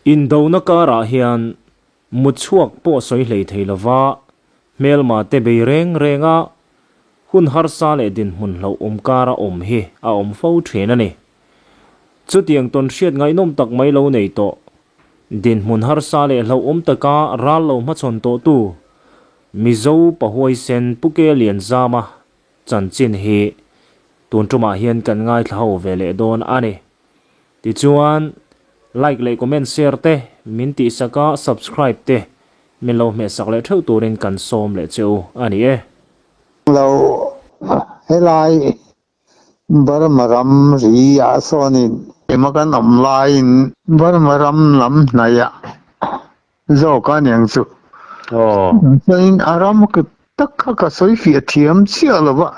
Indona karah hian mutchhuak pawh sawi hlei thei lova hmelma te bei reng reng a, hun harsa leh dinhmun hlauhawm kara awm hi a awm fo thin a ni. Chutiang tawnhriat ngaihnawm tak mai lo nei tawh, dinhmun harsa leh hlauhawm taka ral lo hmachhawn tawhtu Mizo Pahuaisen Pu Ke Lianzama chanchin hi tun tumah hian kan ngaithla ho ve leh dawn a ni. Tichuan, like leh comment share te min tihsak a, subscribe te min lo hmehsak leh theuh turin kan sawm leh che u a ni e. Lo helai Burma ram ri ah sawnin ema kan awm laiin Burma ram lam hnaih ah zawk a niang chu. Chuanin a ram tak kha ka sawi fiah thiam chiah lo va,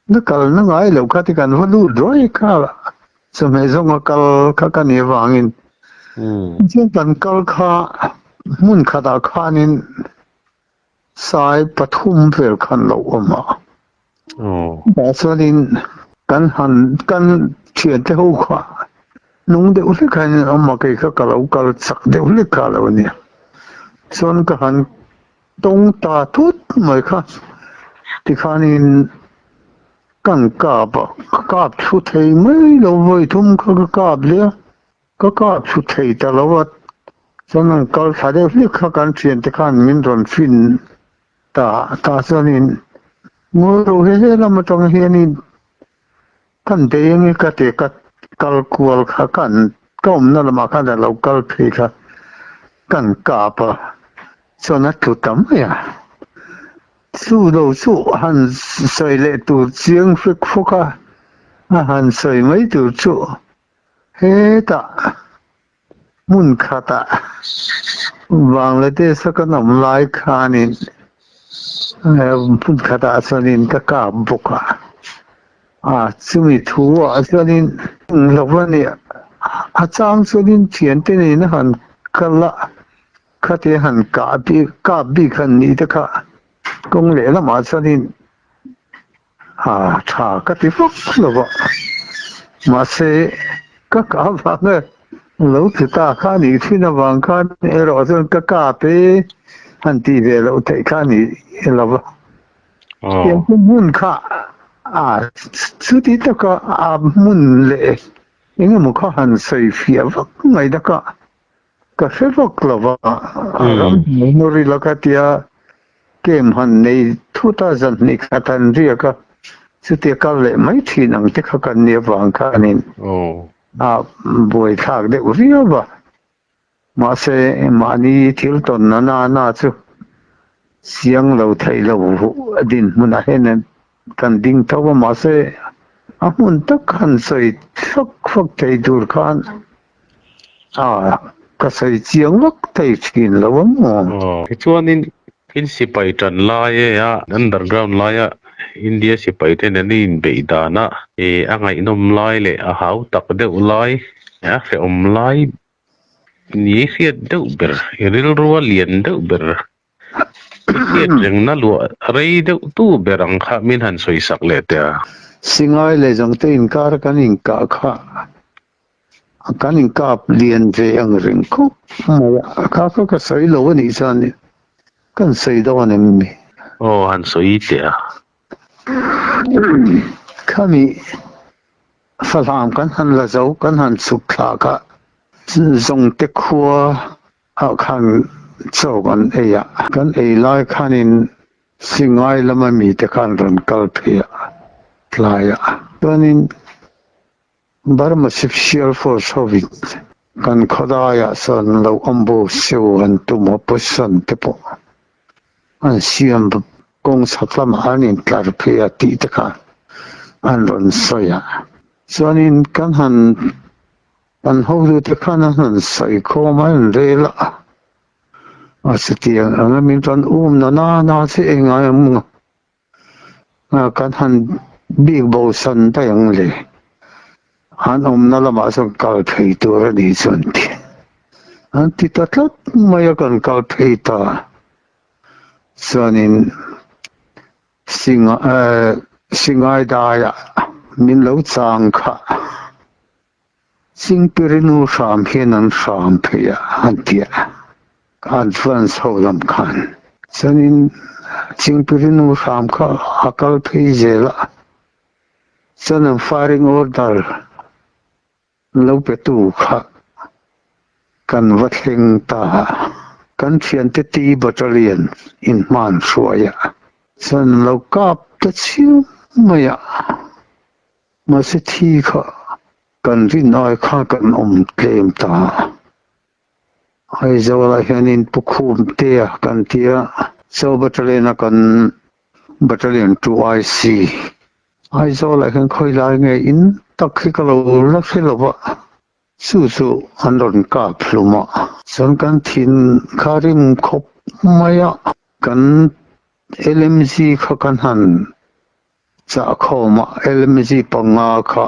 na kal na ngai loh kha ti kan va lut ruai kha chawhmeh zawnga kal kha ka nih avangin chuan kan kal kha hmun khatah khanin Sai pathum vel khan lo awm a. Tah chuanin kan han kan thiante ho kha nung deuh hlek hian an awm a, kei kha ka lo kal chak deuh hlek kha a lo nia. Chuan ka han tawng ta thut mai kha tikhanin kan kap a, ka kap thlu thei mai lo vawi thum kha ka kap hle a. Ka kap chhu thei ta lo a, chuan an kal thla deuh hlek kha kan thiante khan min rawn fin ta tah chuanin ngawi ro he he lam atang hianin kan bei ange ka ti ka kal kual kha kan ka awmna lamah khan a lo kal phei kha kan kap a chuan a tlu ta mai a, chu lo chu han sawi leh tur chiang fek fawk a, a han sawi mai tur chu. Hetah hmun khatah Bangladesh a kan awm lai khanin hmun khatah chuanin ka kap bawk a, a chumi thu ah chuanin lo a ni a chang chuanin thiante nena han kal a khati han kah bik kap bik han nih te kha kawng lehlamah chuanin A tha ka ti vak lo va, mahse ka kah avang e lo ti ta kha a nih thin avang khan erawh chuan ka kap e han tih ve loh theih kha a ni lo va. Tiang chu hmun kha a chuti taka a hmun leh eng emaw kha han sawi fiah vak mai dak a, Ka hre vak lo va, a ram hnuai nawr ila ka tia camp han nei thut a, zan hnih khat han riak a, chutia kal leh mai thin ang te kha kan nih avang khanin a buaithlak deuh viau va. Mahse, mahni thil tawn na na na chu chiang lo theih lo dinhmunah hian kan ding tho a, mahse a hmun tak han sawi fak fak thei tur khan A, ka sawi chiang vak thei thin lo a maw? Aw. Tichuanin in sipai tan lai e a, underground laia India sipai te nen in beih dana e a ngaihnawm lai leh a hau tak deuh lai, a hrehawm lai ni hriat deuh ber, i rilrua lian deuh ber, i hriat rengna luah rei deuh tu ber ang kha min han sawi sak leh teh a. Singai leh Zangte inkar kan inkah kha Kan inkap lian ve ang reng khawp mai a, kha kha ka sawi lo a nih chuan kan sawi dawn em ni? Aw han sawi teh a. Khami Falam kan han la zo kan han chhuk thla kha Zawngte khua ah khan chaw kan ei a, kan ei lai khanin Singai lama mite khan rawn kal phei a tlai a, chuanin Burma Special Force hovin kan khawdaiah chuan lo ambush chu an tum a, position te pawh an siam kawng chhak lamah an intlar phei a tih te kha an rawn sawi a. Chuanin kan han kan hotute khan an han sawi khawm a, an rel a, a chutiang anga min rawn um na na na chu engai ang Kan han bik bo san daih ang le, an awmna lamah chuan kal phei tur a nih chuan ti an ti ta tlat mai a, kan kal phei ta chuanin Singai daiah min lo chang kha. Chingpirinu hram hian an hram phei a an ti a, advance ho lam khan. Chuanin Chingpirinu hram kha a kal phei zel a, chuan an firing order lo petu kha kan va thleng ta a, kan thiante T Battalion in hman hruai a, chuan an lo kap ta chiam mai a, mahse thi kha kan rin ai kha kan awm tlem ta a. Aizawlah hianin Pu Khumtea kan ti a, Chaw Battalion a kan Battalion 2IC. Aizawlah hian khawi lai nge in tak hi ka lo la hre lo va, chu chu an rawn kap hlum a. Chuan kan thin kha rim khawp mai a, kan LMG kha kan han chah khawm a, LMG panga kha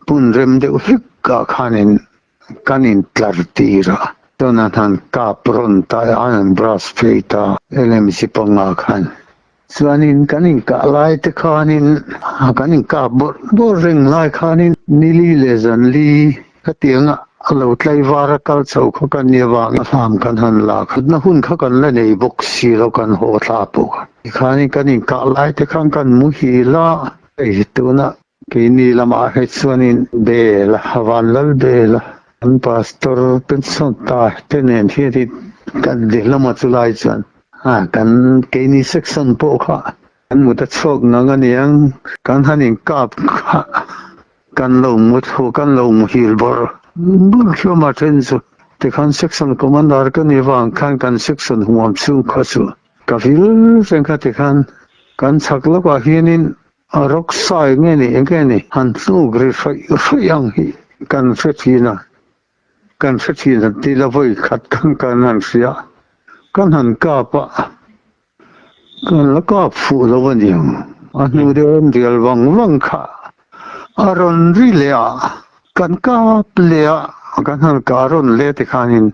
hmun rem deuh hlek ah khanin kan intlar tir a, chuan an han kap rawn ta a, an han brush phei ta LMG panga khan. Chuanin kan inkah lai te khanin kan inkap bawrh bawrh reng lai khanin nili leh zanli khatianga a lo tlaivar a kal chho kha kan nih avangin a hlam kan han la khatna hun kha kan la nei bawk si lo kan haw thla pawh kha. Tikhanin kan inkah lai te khan kan muhil a, hei tuna keini lamah hi chuanin bel a, Vanlal bel a, kan pastor pension ta te nen hianin kan lehlam a chulai chuan kan keini section pawh kha kan mut a chhuak ngang aniang kan han inkap kha Kan lo mu thu, kan lo muhil bawrh bawrh hlawm a then chu. Tikhan section commander ka nih vang khan kan section huam chhung kha chu ka vil reng kha tikhan kan chhak lawkah hianin rock sai nge ni eng nge ni han hnuk ri hraih hraih ang hi kan hre thin a, kan hre thin han ti la vawi khat kan kan han hria kan han kap a. Kan la kap fuh lo a ni ang. A hnu deuh an rial vang vang kha a rawn ri leh a, kan kap leh a, kan han kah rawn leh te khanin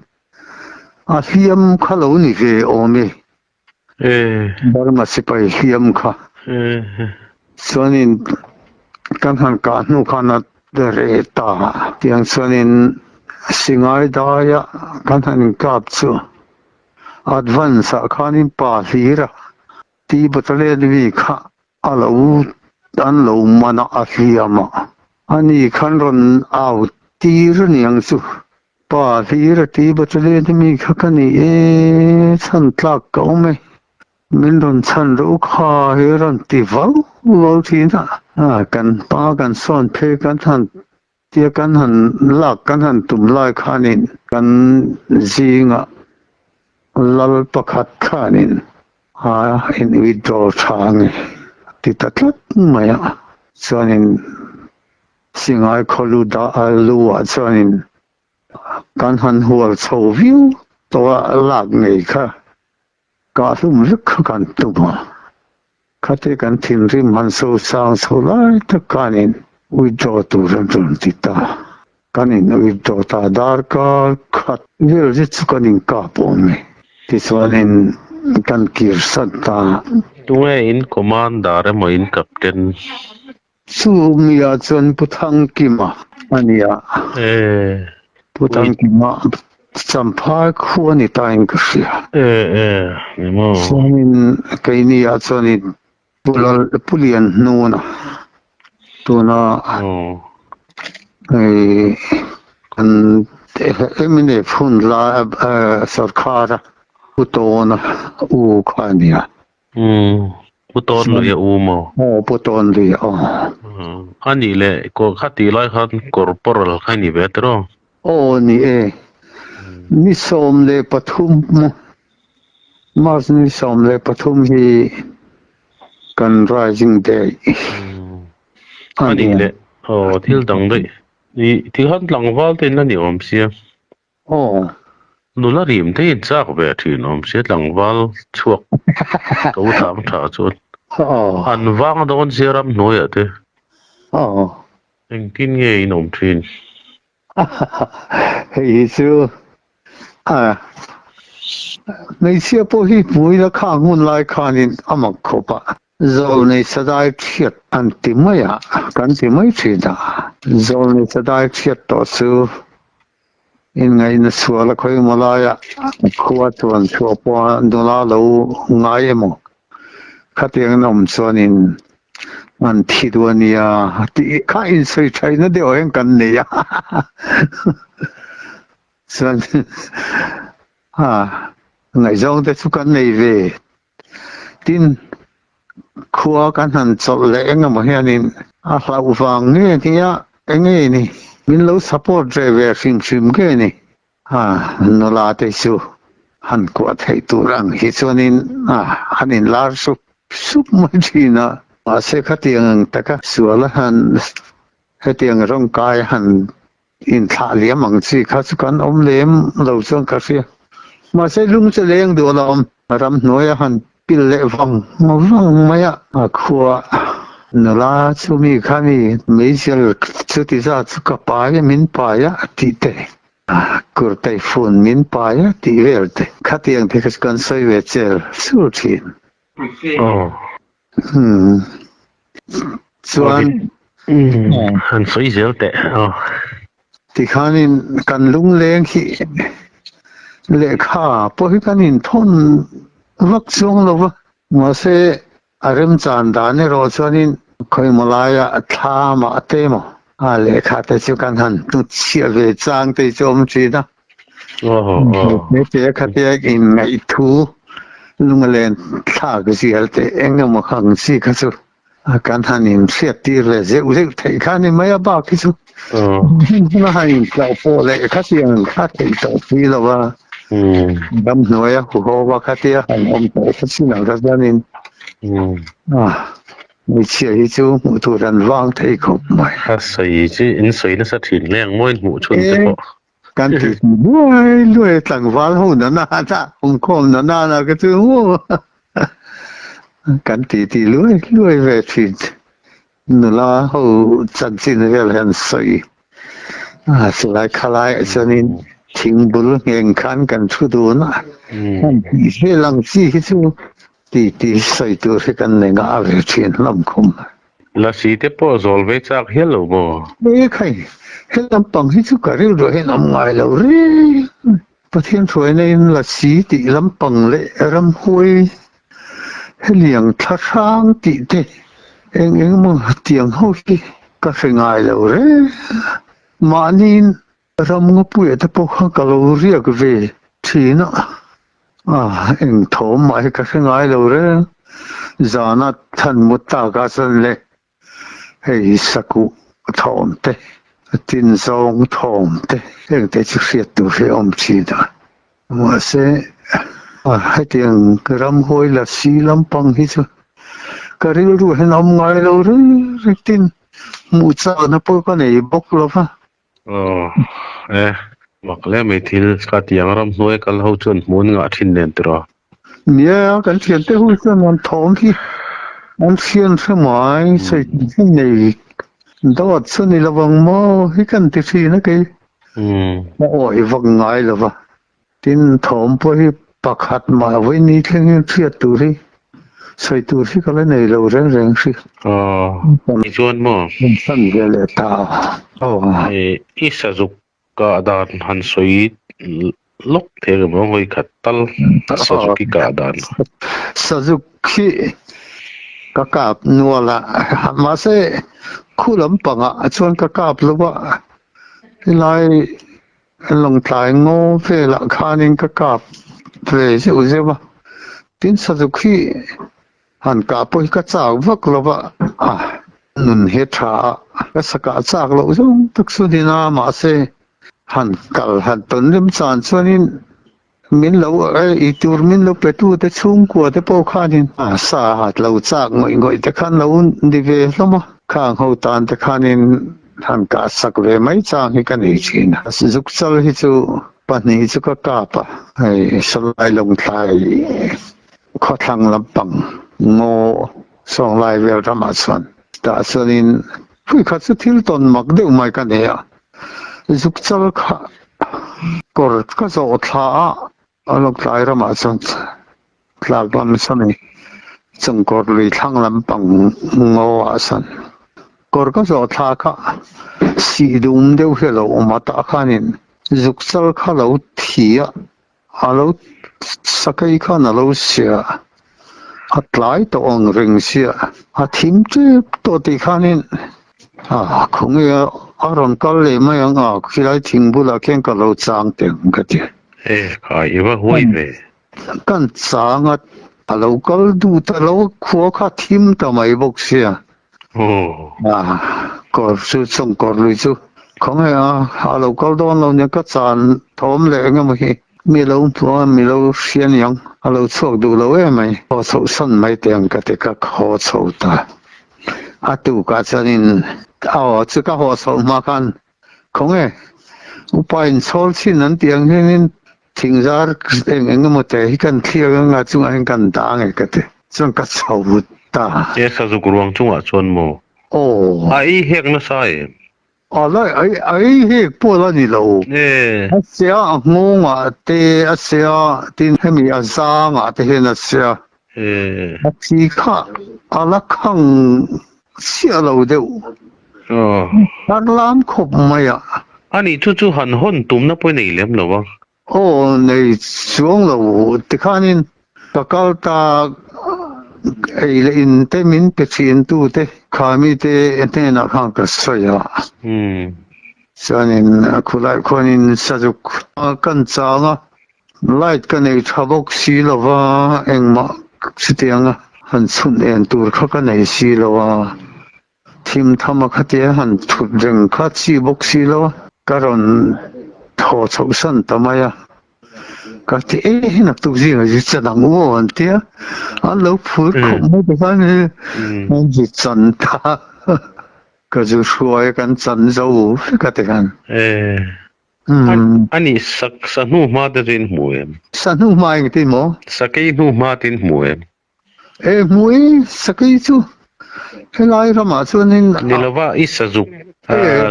a hliam kha lo ni ve awm e. Burma sipai hliam kha. Chuanin kan han kah hnu khan a reh ta. Tiang chuanin Singai daia kan han inkap chu. Advance ah khanin pa hlir a ti Battalion mi kha a lo an lo man a, a hliam a, ani khan rawn au tir aniang chu pa hlir a ti Battalion mi kha ka ni e chhan tlak ka awm e min rawn chhan rawh u kha hi rawn ti vau vau thin a, kan pa kan sawn phei kan han Tia kan han lak kan han tum lai khanin kan zingah lal pakhat khanin a in withdraw tha ang e a ti ta tlat mai a. Chuanin Singai khawlu dah a lu ah chuanin kan han hual chho viau tawh a lak ngei kha Kah hlum vek kha kan tum a, khate kan thinrim han so sang chho lai tak khanin withdraw tur an rawn ti ta. Kan in withdraw ta darkar khat vel zet chu kan inkap awm e. Tichuanin kan kir sat ta. Tunge in commander emaw in captain? Chu miah chuan Pu Thangkima a ni a. Pu Thangkima Champhai khu a ni ta in ka hria. Chuanin keini ah chuanin Pu Lal Pu Lianhnuna tuna hei kan mnf hun lai sorkar a Pu Tawna u kha a ni a. Umm, Pu Tawn lui a u maw? Aw, Pu Tawn lui aw. A nih leh kawr kha tih lai khan corporal kha i ni ve tiraw? Aw ni e, ni 13 March ni 13 hi kan Rising Day a ni. A nih leh aw thil dang daih i tikhan tlangval te in la ni awm sia. Aw. Nula rim te in chak ve thin awm sia tlangval chhuak ko thang tha chuan. Aw. An vang dawn sia ramhnuaiah te. Aw. Engtin nge in awm thin? Hei hi chu a hmeichhia pawh hi hmui la khang hun lai khanin a mak khawp a. Zawlnei sadai chhiat an ti mai a, kan ti mai thin a. Zawlnei sadai chhiat tawh chu inngaihna sual a khawi maw laia khua chuan chhuah pawha nula lo ngai emaw khatiang awm chuanin an thi duh a nia tih kha insawi thaihna deuh hian kan nei a. Chuan ngaihzawng te chu kan nei ve. Tin, khua kan han chawlh leh eng emaw hianin a hlauh vang nge nia eng nge ni min lo support ve ve hrim hrim nge ni a nula te chu han kuah theih tur ang hi chuanin a han inlar sup sup mai thin a. Mahse khatiang ang taka sual a han hetiang rawngkai a han Inthlah liam ang chi kha chu kan awm lem lo chuan ka hria. Mahse lung chu leng duh lo awm. Ramhnuai a han pil leh vang vang mai a. A khua nula chu mi kha mi meizial chuti zat chu ka pai a min pai a tih te, kurtai fun min pai a tih vel te khatiang te kha chu kan sawi ve chel chur thin. Aw. Chuan han sawi zel teh aw. Tikhanin kan lungleng hi lehkha pawh hi kan inthawn vak chuang lo va, mahse a remchan dan erawh chuanin khawimaw laia thlam ah te emaw a lehkha te chu kan han hnutchhiah ve chang te chu a awm thin a. Hete khatia inngaih thu lunglen thlak zial teh eng emaw ang chi kha chu kan han inhriat tir ve zeuh zeuh theih kha a ni mai a, bak hi chu hmun a han intlauh pawh leh khatiang kha theih tawh si lo a, ramhnuaia huho va khatia han awm tawh kha chin ang kha chuanin hmeichhia hi chu hmuh tur an vang thei khawp mai. A sawi chu in sawi nasa thin hle ang maw in hmuh chhun te pawh. Kan ti luai luai tlangval ho na na na awmkhawm na na na ka chu maw kan ti ti luai luai ve thin nula ho chanchin vel hian sawi a chulai khalai ah chuanin thing bul ngheng khan kan thu dun a han tih vel ang chi hi chu ti ti sawi tur hi kan nei ngah ve thin hlawm khawm. Lasi te pawh zawl ve chak hial lo maw? E khai, he lampang hi chu ka rilru hian awm ngai lo reng. Pathian hruaina in Lasi tih lampang leh ramhuai heliang thla hrang tih te eng eng emaw tiang ho hi ka hre ngai lo reng. Mahniin ram ngapuia te pawh kha ka lo riak ve thin a. A, eng thawm mah hi ka hre ngai lo reng. Zana than mut takah chuan le hei sakuh thawm te, tinzawng thawm te heng te chu hriat tur hi a awm thin a. Mahse, hetiang ramhuai lasi lampang hi chu ka rilru hian a awm ngai lo reng reng tin hmuh chakna pawh ka nei bawk lo va. Aw e, mak hle mai thil ka ti ang ramhnuai kal ho chuan hmun ngah thin nen tiraw. Nia, kan thian te ho chuan an thawm hi an hrian hre mai, sawi hi nei dawt chu ni lovang maw hi kan ti thin a kei. A awih vak ngai lova, Tin, thawm pawh hi pakhat mah vawiin thlengin hriat tur hi sawi tur hi ka la nei lo reng reng hri. Aw, tichuan maw? Kan san ve leh ta. Aw. I sazuk kah dan han sawi lawk thei ang emaw hawi khat tal sazuk i kah dan. Sazuk hi ka kap nual a, mahse khu lampangah chuan ka kap lo a, helai Lawngtlai ngaw velah khanin ka kap ve zeuh zeuh a, tin sazuk hi han kah pawh hi ka chak vak lo va, a nun hi a tha a, ka sa kah chak loh zawng tak chu ni na, mahse han kal han tawn rem chan chuanin min lo ei tur min lo pe tu te chhungkua te pawh khanin sa lo chak ngawih ngawih te khan lo ni ve hlawm a, khang ho tan te khanin Han kah sak ve mai chang hi ka nei thin a. Zuk chal hi chu pahnih chu ka kap a, hei Sawlai Lawngtlai khawthlang lampang ngaw Sawnglai vel ramah chuan tah chuanin phui khat chu thil tawn mak deuh mai ka nei a. Zuk chal kha kawr ka zawh thla a, Lawngtlai ramah chuan tlak lam sawn a ni. Chungkawr lui thlang lampang ngaw ah sawn kawr ka zawh thla kha sih dum deuh hi a lo awm a, tah khanin zuk chal kha lo thi a, a lo sakei khan a lo sia a tlai tawh ang reng sia a thim tep tawh tih khanin ah khawnge a rawn kal leh mai ang a khilai thing bulah khian ka lo chang teh ang ka ti. E khai i va huai ve. Kan chang a, a lo kal duh ta lo a, khua kha thim ta mai bawk sia. Ah, kawr chu chung kawr lui chu khawnge a, a lo kal dawn lo nia ka chan thawm leh eng emaw hi mi lo hmu a, mi lo hria niang, a lo chhuak duh lo em mai, haw chhoh san mai teh ang ka ti ka haw chho ta. A tukah chuanin aw chu ka haw chhoh hma khan Khawnge, upa in chhawl chhin an tih ang hianin thingzar eng eng emaw te hi kan thliak anga chungah hian kan dah ange ka ti. Chuan ka chho vut ta. He sazuk ruang chungah chuan maw? Aw. A ei hek nasa em? A la a ei hek pawh la ni lo. E. A sia a nghawngah te a sia tin hemi a zangah te hian a sia. E. A thi kha a la khang Chiah lo deuh. Aw. Har lam khawp mai a. A nih chu chu han hawn tumna pawh i nei lem lo a. Aw nei chuang lo tikhanin ka kal ta ei leh in te min pe thin tu te kha mi te hnenah khan ka sawi a. Chuanin khulai khuanin sazuk kan chang a. Light ka nei tha bawk si lo va, engmah chutianga han chhun en tur kha ka nei si lo a, thim tham a khatia han thut reng kha chi bawk si lo a, ka rawn thaw chhoh san ta mai a, ka ti e naktuk zingah hi chan ang u aw an ti a, an lo phur khawp mai ta khan an zi chan ta. Ka zu hruai a kan chan zo vek a ti khan. A nih sak sa hnu hma te chu in hmu em? Sa hnu hma engtin maw? Sakei hnu hma te in hmu em? E hmu e, sakei chu helai ramah chuanin a. Ni lova i sazuk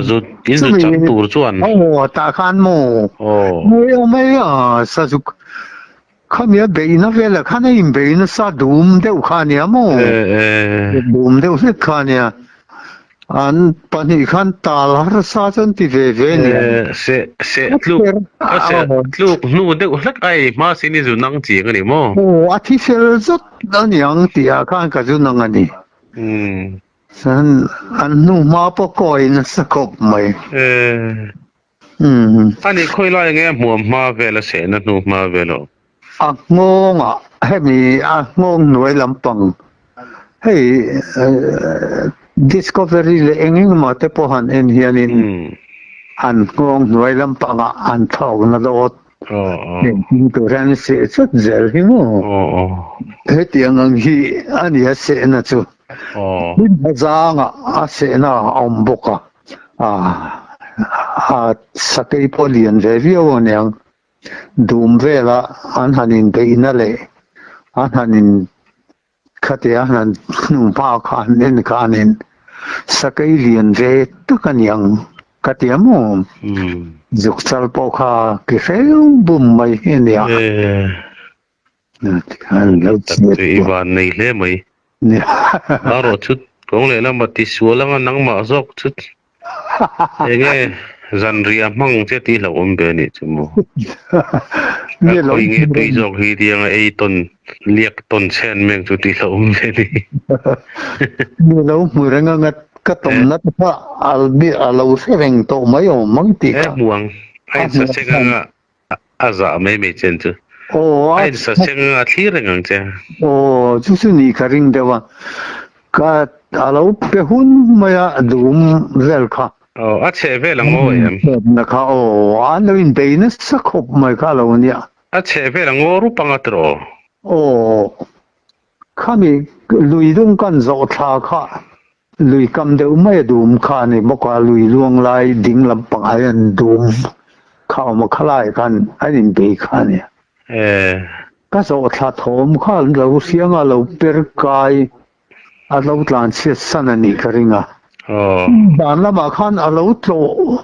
zut in zut chang tur chuan. Aw tah khan maw? Aw. Hmu e awm e a sazuk khami a beihna velah khan a inbei nasa dum deuh kha ania maw? E e. Dum deuh hlek kha ania. An pahnih khan tal harsa chu an ti ve ve nia. Eh, se se tluk a se tluk hnu deuh hlek a ei hma sin i zu nang chiang a ni maw? Aw, a thi fel zawt a niang tih ah khan ka zu nang a ni. Umm. Chuan an hnu hma pawh kawi nasa khawp mai. Eh. Umm. A nih khawi lai nge hmuam hma vel a sehna hnu hma vel aw? A nghawngah hemi a nghawng hnuai lampang hei Discovery leh eng eng emaw te pawh han en hianin an nghawng hnuai lampangah an thawkna dawt engkim tur hian an seh chawt zel hi maw? Hetiang ang hi a ni a sehna chu. Hlim zangah a sehna a awm bawk a. A sakei pawh lian ve viau aniang dum vela an han inbeihna leh an han in khatia an han hnuhma kha an en khanin sakei lian ve tak aniang ka ti a maw zuk chal pawh kha ki hreu bum mai hi ania. I van nei hle mai. Erawh chu kawng leh lama tisual anga nangmah zawk chu enge zanriah hmang che tih hlauhawm ve anih chu maw. A khawi nge tui zawk hi tianga ei tawn liak tawn chhen meng chu tih hlauhawm ve a ni. Mi lo hmu reng anga ka tawmna te kha a lo hre reng tawh mai awm ang tih kha. E hmu ang, a insaseng anga A zah mai mai chen chu. Aw, A insaseng a thlir reng ang che. Aw, chu chu ni ka ring deuh a. Ka a lo pe hun mai a dum vel kha. Aw, a chheh vel ang aw em? Na kha aw, an lo inbei nasa khawp mai kha a lo nia. A chheh vel ang aw rup anga tiraw? Aw, Khami lui dung kan zawh thla kha lui kam deuh mai a dum kha a ni bawk a, lui luang lai ding lampang ah hian dum kha a awm a, khalai khan an inbei kha a ni. Ka zawh thla thawm kha an lo hriang a, lo per kai a lo tlan chhiat san a nih ka ring a. Dan lamah khan a lo tlawh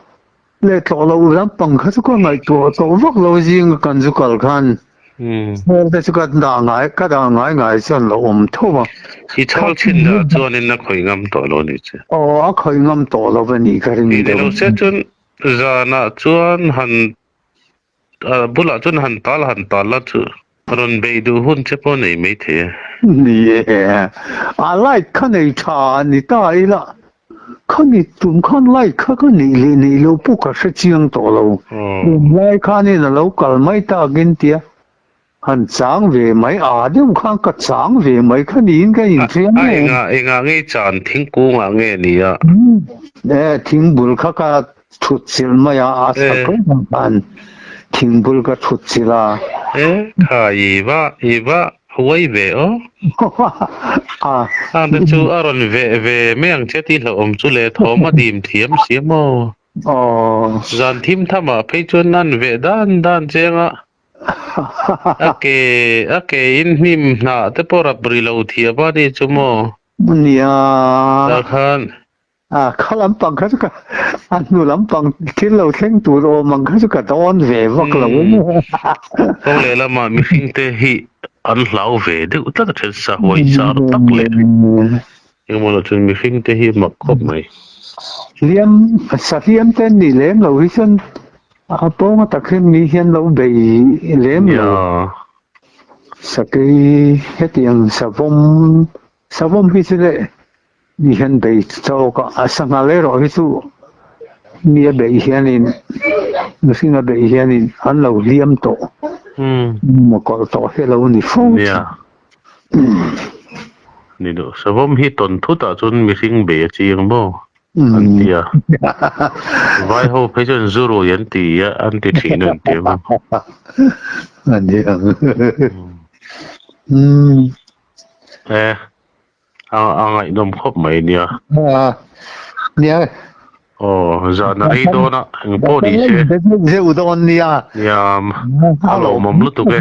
leh tlawh loh lampang kha chu ka ngaihtuah tawh vak lo zing a kan zu kal khan. Chhal te chu ka dah ngai ka dah ngai ngai chuan lo awm tho a. I chhal chhin dah chuanin a khawih ngam tawh lo ni che. Aw a khawih ngam tawh lo a nih ka ring deuh. Ni lo se chuan zanah chuan han a bulah chuan han tal han tal la chu rawn beih duh hun che pawh nei mai thei e. Ni e, a light kha nei tha ni ta ila Khami tum khan light kha ka neih leh neih lo pawh ka hre chiang tawh lo. Tunlai khanin a lo kal mai takin tia han chang ve mai, aa deuh khan ka chang ve mai kha niin ka inhria mai. A engah engah nge chan thingkungah nge ni a? E, thingbul kha ka thut chilh mai a, a sa kawngah khan thingbul ka thut chilh a. E, kha i va i va Huai ve aw. Khang te chu a rawn veh ve mai ang che tih hlauhawm chu le thawm a dim thiam si maw. Zan thim tham ah phei chuan an veh dan dan cheng a. A ke a ke in hnim hnah te pawh rap ri lo thiam a ni chu maw. Nia. Tah khan A kha lampang kha chu ka a hnu lampang thil lo thleng tur awm ang kha chu ka dawn ve vak lo. Kawng leh lamah mihring te hi an hlau ve deuh tlat a then sa huai sar tak leh engemaw lah chuan mihring te hi mak khawp mai. Hliam sa hliam te an nih lem lo hi chuan a pawnga tak hian mi hian lo bei lem lo. Sakei hetiang savawm savawm hi chu leh Mi hian bei chawk a, a sangha leh erawh hi chu mi a beih hianin mihring a beih hianin an lo hliam tawh maw kawlh tawh hi a lo ni fo thin. Ni duh, savawm hi tawn thut ah chuan mihring bei a chiang maw an ti a, vai ho phei chuan zu rui an ti a, an ti thin an ti maw. A ni ang. E. A a ngaihnawm khawp mai nia. A nia. Aw zan a rei dawn a eng pawh ni se. Zeuh dawn nia. Nia a lawmawm lutuk e.